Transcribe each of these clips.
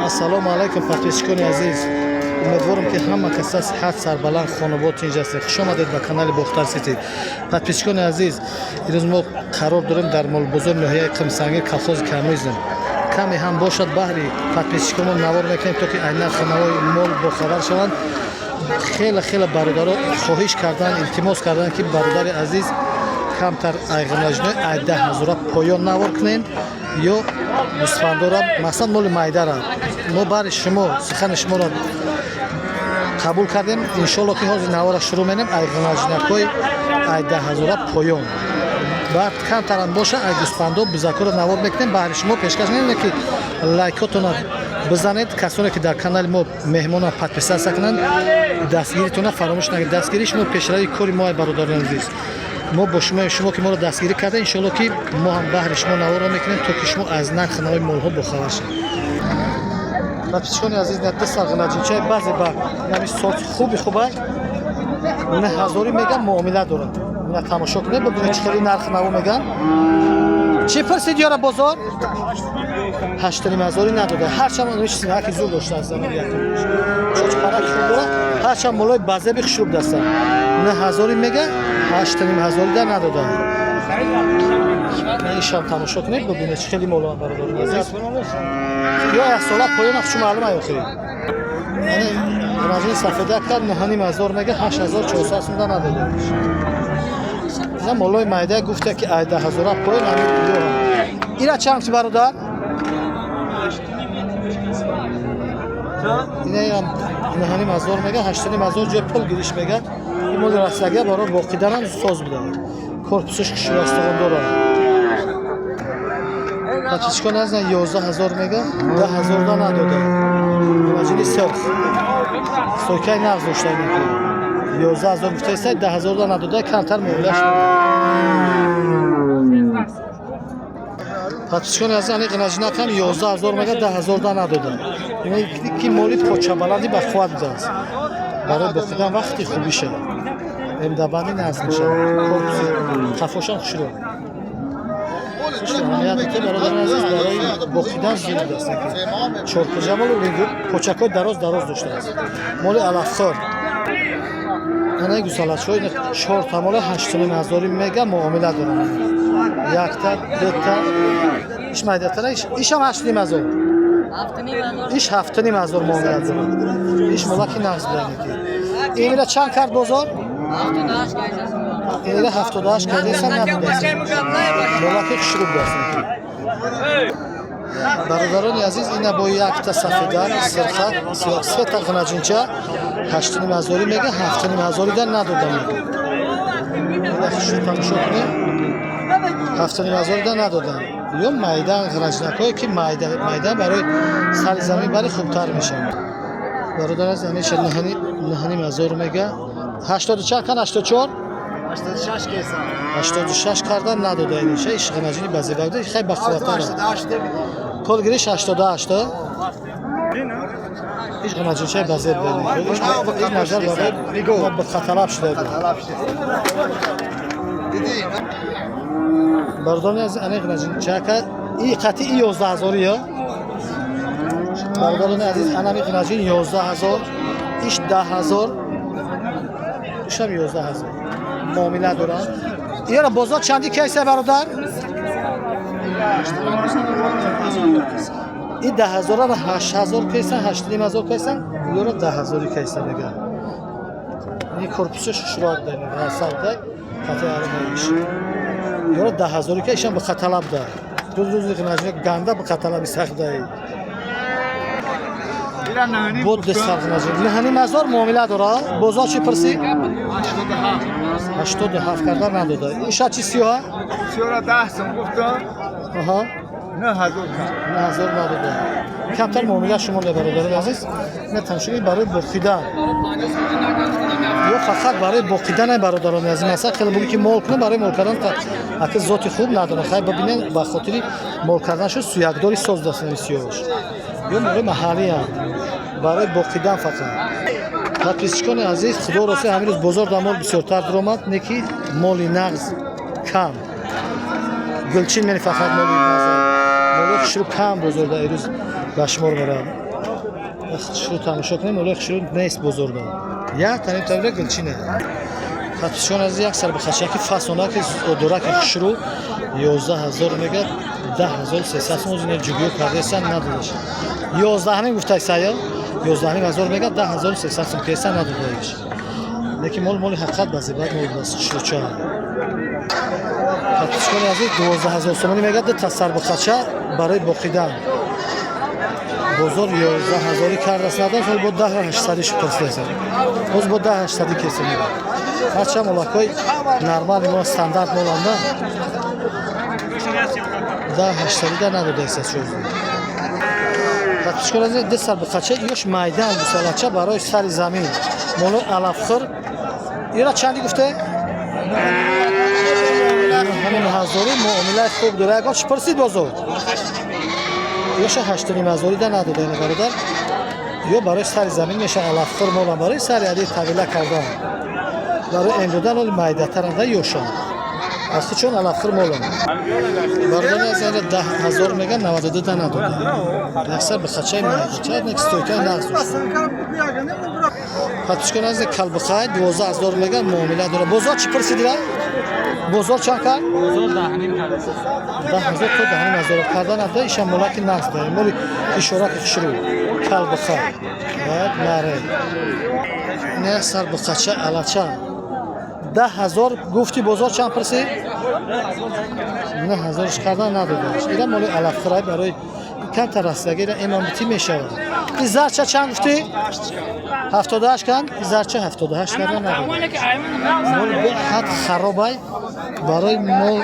Ассалому алайкум, подписчикони азиз. Умедворам, ки ҳама каса сиҳат, сарбаланд, хонобод, тинҷ ҳастед. Хуш омадед ба канали Бохтар Сити. Подписчикони азиз, имрӯз мо қарор дорем дар молбозори ноҳияи Қумсангир, колхози Коммунизм. Каме ҳам бошад, баҳри подписчиконмон навор мекунем, то ки айнан хонаҳои мол бохабар шаванд. Хеле хеле бародаро хоҳиш кардан, илтимос кардан, ки бародари азиз, камтар ай ғинаҷинои ай 10 ҳазора поён навор кунем ё гӯсфандора, мақсад моли майдара. Мо баҳри шумо сухани шуморо қабул кардем. Иншолло, ки ҳозир навора шурӯъ менем. Ай ғинаҷинакҳои ай 10 ҳазора поён, баъд камтарам боша, ай гӯсфандо, бузакҳоро навор мекунем, баҳри шумо пешкаш менем, ки лайкотона бизанед. Касоне ки дар канали мо меҳмона, подписаться кунанд, дастгиритона фаромӯш накунед. Дастгирии шумо пешравии кори мо, бародарони азиз. Мо бо шумо, шумо ки моро дастгирӣ карда, иншолло, ки мо ҳам баҳри шумо наворро мекунем, то ки шумо аз нархи нави молҳо бохабар шавед. Подписчикони азиз, на дисар ғинаҷинчаи баъзе ба нами сорти хуби хубай 9 ҳазорӣ меган, муомила дорад. На тамошо кунед, бибинед, чӣ хели нархи наво меган. Чӣ пурсид ёра бозор? 8,5 ҳазорӣ надода. Ҳарчанд синаки зур доштааст, чочпараки хуб дорад, ҳарчанд молои базеби хушруб дастанд. 9 ҳазорӣ мега, 8,5 ҳазорӣ да надода. Ишам тамошо кунед, бибинед, чӣ хели моло, бародарони азиз. Ё як сола поён чу маълум ай охири. Ражини сафеда кард, 9,5 ҳазор мега, 8400 сум да надода. На молои майда гуфта, ки ай 10 ҳазора поён. Ира чанд чи, бародар? Инаам 9,5 ҳазор мега, 8,5 ҳазор ҷои пул гириш мега. Ин моли растага барои боқиданам соз буда, корпусаш хушрастагон дорад. Подписчикон аз 11 ҳазор мега, 10 ҳазор да надода. Маҷини сирх стойкаи нағз дошта, 11 ҳазор гуфтаиста, 10 ҳазор да надода, камтар муомила шуда. Подписчикони азиз, ани ғинаҷинакам 11 ҳазор мега, 10 ҳазор да надода. Ки моли почабаланди ба қувват будааст, барои боқидан вақти хубиша, эмдабандӣ нағз мешавад, корпуси қафошам хушрӯ. Аҳамият медиҳед, бародари азиз, барои боқидан зуд будааст. Чоркуҷамол почакҳои дароз дароз доштааст, моли алафхӯр. Анаи гусалачҳои чорта мола 8,5 ҳазорӣ мега, муомила доранд. Якта, дута, иш майдатара, ишам 8,5 ҳазор, иш 7,5 ҳазор муомила дорад. Иш молаки нағз буданики. Инира чанд кард бозор? Инира 78 кардеса, надодаст. Молаки хушрӯ будааст. Бародарони азиз, ина бо якта сафедак, сирхак, сета ғинаҷинча 8,5 ҳазорӣ мега, 7,5 ҳазорӣ да надода мега. Ина хушрӯ тамошо кунем, 7,5 ҳазорӣ да надодам. Ё майдан ғинаҷинакҳое, ки майда, барои сари замин бари хубтар мешавад. Бародар аз аниша 9,5 ҳазор мега, ҳаштоду чанд кан? 84, 86 кардан, надода. Иниша иш ғинаҷини базебагда, хай бақувваттар, пул гириш 88. Иш ғинаҷинчаи базеб, иш назар барои бихаталаб шуда буд. Бародарони азиз, ани ғинаҷинчака и қатъи и 11 ҳазорӣ ё. Бародарони азиз, анами ғинаҷин 11 ҳазор, иш 10 ҳазор, ишам 11 ҳазор муомила доранд. Иёра бозор чанди кайса, бародар? И 10 ҳазорара 8 ҳазор кайсан, 8,5 ҳазор кайсан, ёра 10 ҳазори кайса мега. Ини корпусаш шуроак да мега, савда қати аромаиш. Ёра 10 ҳазори ка, ишам бихаталаб да. Рӯз рӯзи ғинаҷина ганда бихаталаби сахдаи. Буд дистар ғинаҷин. 9,5 ҳазор муомила дора. Бозор чӣ пурсӣ? 87 карда, надода. Иша чи сиёҳа? Сиёра 10 сум гуфтам. Аҳа. 9 ҳазор. 9 ҳазор надода. Камтар муомила шумо, бародарони азиз. На тамошои барои боқидан. Ё фақат барои боқидан, бародарони азиз. Масалан, хеле буги, ки мол кунам, барои мол кардан аки зоти хуб надорам. Хай, бибинен, ба хотири мол кардан шуд, суякдори соз дастани сиёҳш. Ё моли маҳаллиам. Барои боқидан фақат. Подписчикони азиз, худо рости, ҳамин рӯз бозор дар мол бисёртар даромад, не ки моли нағз кам. Гулчин мени фақат моли нағз. Молои хушрӯ кам бозор дар ирӯз ба шумор меравад. Хушрӯ тамошо кунем, молои хушрӯ нест бозорда. Як таним тавра гулчина. Подписчикон аз, як сар бихачаки фасонаки дураки хушрӯ 11 000 мегӯяд, 10 300 сом. Озине ҷугиё кардаесан, надодаш. 11,5 гуфтай сая, 11,5 ҳазор мегӯяд, 10 300 сом кеса, надодаиш. Лекин мол моли ҳақиқат базебат мол бас, хушрӯча. Подписчикони азиз, 12 000 сомонӣ мегӯяд, дута сарбихача барои боқидан. Бозор 11 ҳазорӣ кардааст, надошт, вале бо 10 800 шупурсидааст. Боз бо 10 800 кесе мегӯяд. Ҳарчанд молакҳои нормал мо, стандарт моланда, 10 800 да надодааст чӯзи. Подписчикони азиз, ду сарбихача ёш майдан, гусалача барои сари замин, молои алафхӯр. Ира чанди гуфте? Ҳамин ҳазорӣ муомилаи хуб дора. Ягон чӣ пурсид бозор? Ёша 8,5 ҳазорӣ да надода ина бародар. Ё барои сари замин меша, алафхӯр молам, барои сари ади тавила кардан, барои эм додан оли майдатаранда ёша. Аз чун алафхӯр молам. Бародари аз, ина 10 000 меган, 92 да надода. Яксар бихачаи майда. Чад нек стойкаи нағз дошта. Подписчикон аз, калбихай 12 000 меган, муомила дора. Бозор чӣ пурсидира? Бозор чанд кард? Бозор 10,5 кард. 10 000 то 10,5 ҳазор кардан абда. Иша молаки нағз дорем, моли ишораки хушрӯ, калбиха. Баъд наре не сар бухача алача 10 000 гуфти, бозор чанд пурсӣ? 9 ҳазорш кардан, надодаш. Ира моли алафхӯрай, барои камтар растаги, ира эмамити мешавад. И зарча чанд гуфтӣ? 78 кан. И зарча 78 кардан, надодаш. Мол беҳад харобай, барои мол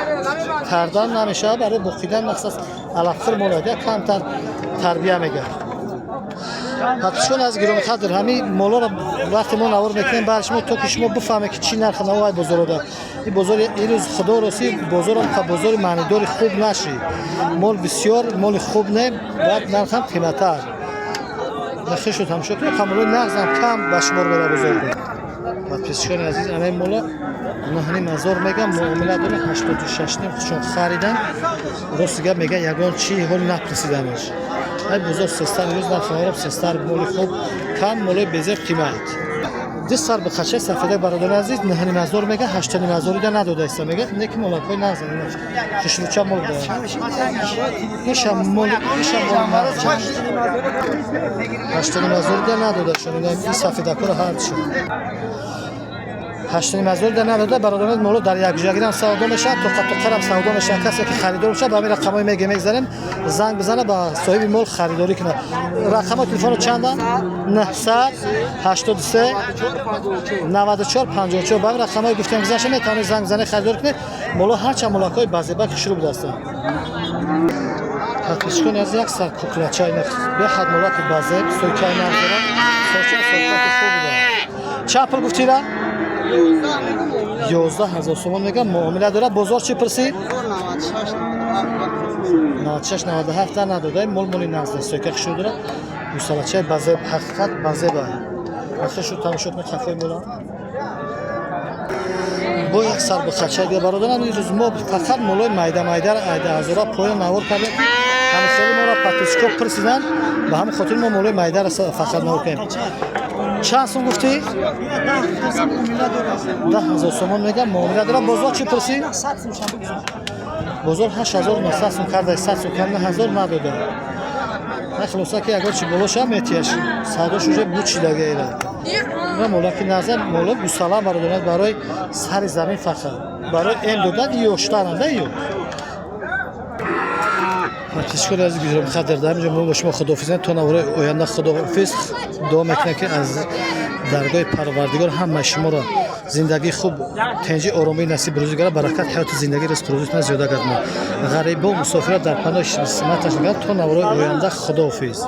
кардан намешавад, барои боқидан мақсад алафхӯр молада, камтар тарбия мегардад. Подписчикон аз гиромиқадр, ҳамин молоро вақте мо навор мекунем бар шумо, то ки шумо бифаҳмед, ки чӣ нарх навоай бозорода. Ин бозори ирӯз, худо росӣ, бозорам бозори маънидори хуб нашид. Мол бисёр, моли хуб не, баъд нархам қиматтар. Нахи шуд, ҳамшо ки қамолои нағзам кам ба шумор мера бозорда. Подписчикони азиз, анаи мола 9,5 ҳазор мегам, муомила дора, 86 ним чун харидан. Рости гап мега, ягон чи ҳол напурсиданаш. Ай бозор сестар рӯз нархҳоро сестар, моли хуб кам, молои безеб қимат. Ду сар бихачаи сафедак, бародари азиз, 9,5 ҳазор мега, 8,5 ҳазорида надодаиста мега. Не ки молакҳои нағз, хушрӯча мол дорад. Иша моли, иша мол 8,5 ҳазорида надодашон. Ин сафедакҳоро ҳарчи 8,5 ҳазор да надода. Бародарон, моло дар якҷоягирам савдо мешавад, тоқа тоқарам савдо мешавад. Касе ки харидор бошад, ба ҳамин рақамҳои меге мегзарем, занг бизана, ба соҳиби мол харидорӣ кунад. Рақамҳои телефоно чанда? 983 94 54. Ба ҳамин рақамҳои гуфтем гузашта, метавонед занг бизанед, харидорӣ кунед. Моло ҳарчанд молакҳои базебак, хушрӯ будастанд. Подписчикони аз, як сар куклача, беҳад молаки базеб, стойкаи нағз дорад, сорча сорчаки хуб буданд. Чанд пул гуфтира? 11 000 сомон мегам, муомила дорад. Бозор чӣ пурсид? 96 97 та надода. Мол моли нағз, стойка хушрӯ дорад, гусалачаи базеб, ҳақиқат базеба. Вақте шуд, тамошо кунед хафои мола. Бо як сар бихача дига, бародарам. Ирӯз мо фақат молои майда майдаро айда ҳазора поён навор кардем. Ҳамин хеле моро подписчико пурсиданд, ба ҳамин хотир мо молои майдаро фақат навор кардем. Чанд сум гуфтӣ? 10 000 сомон мегам, муомила дорам. Бозор чӣ пурсӣ? Бозор 8900 сум карда, 100 сум кам, 9000 надода. На, хулоса ки ягон чи болоша метияш, савдош уже бучидагаира. На, молаки назар, моло гусала, бародарад, барои сари замин, фақат барои эм додан ёштаранда ё. Подписчикони азиз, гиромиқадр, дар инҷо мо бо шумо худоҳофизем то навораи оянда. Худоҳофиз. Дуо мекунем, ки аз даргоҳи Парвардигор ҳамаи шуморо зиндагии хуб, тенҷи, оромӣ насиб рӯзӣ гара, баракат ҳаёти зиндагӣ, ризқу рӯзитона зиёда гардонад, ғарибо, мусофира дар паноҳи симаташ нигоҳ. То навораи оянда, худоҳофиз.